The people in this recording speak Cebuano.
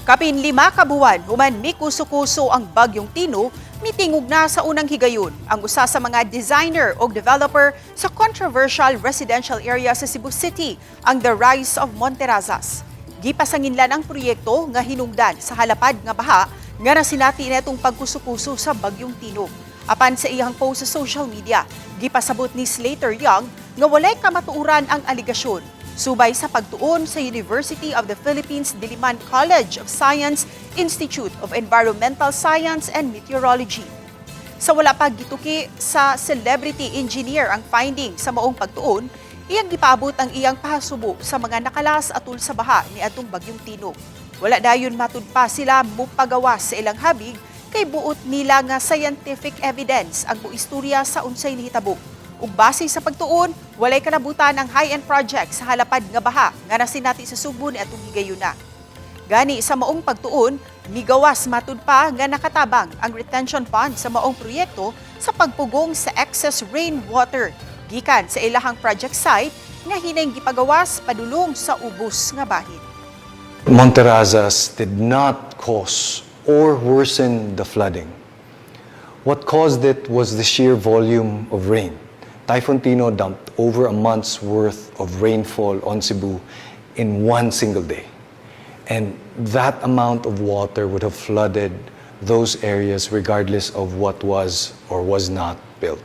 Kapin 5 ka buwan human mikuso-kuso ang bagyong Tino, mitingog na sa unang higayon ang usa sa mga designer o developer sa controversial residential area sa Cebu City, ang The Rise of Monterrazas. Gipasanginlan ang proyekto nga hinungdan sa halapad nga baha nga nasinati netong pagkuso-kuso sa bagyong Tino. Apan sa iyang post sa social media, gipasabot ni Slater Young nga walay kamatuoran ang aligasyon subay sa pagtuon sa University of the Philippines Diliman College of Science Institute of Environmental Science and Meteorology. Sa wala pa gituki sa celebrity engineer ang finding sa maong pagtuon, iyang gipaabot ang iyang pahasubo sa mga nakalas atul sa baha ni atong bagyong Tino. Wala dayon matud pa sila mupagawas sa ilang habig kay buot nila nga scientific evidence ang buistorya sa unsay nihitabo. Ug base sa pagtuon, walay kalabutan ang high-end project sa halapad nga baha nga nasinati sa Sugbo ni atong higayuna. Gani sa maong pagtuon, migawas matud pa nga nakatabang ang retention pond sa maong proyekto sa pagpugong sa excess rainwater gikan sa ilahang project site nga hinay gipagawas padulong sa ubos nga bahin. Monterrazas did not cause or worsen the flooding. What caused it was the sheer volume of rain. Typhoon Tino dumped over a month's worth of rainfall on Cebu in one single day. And that amount of water would have flooded those areas regardless of what was or was not built.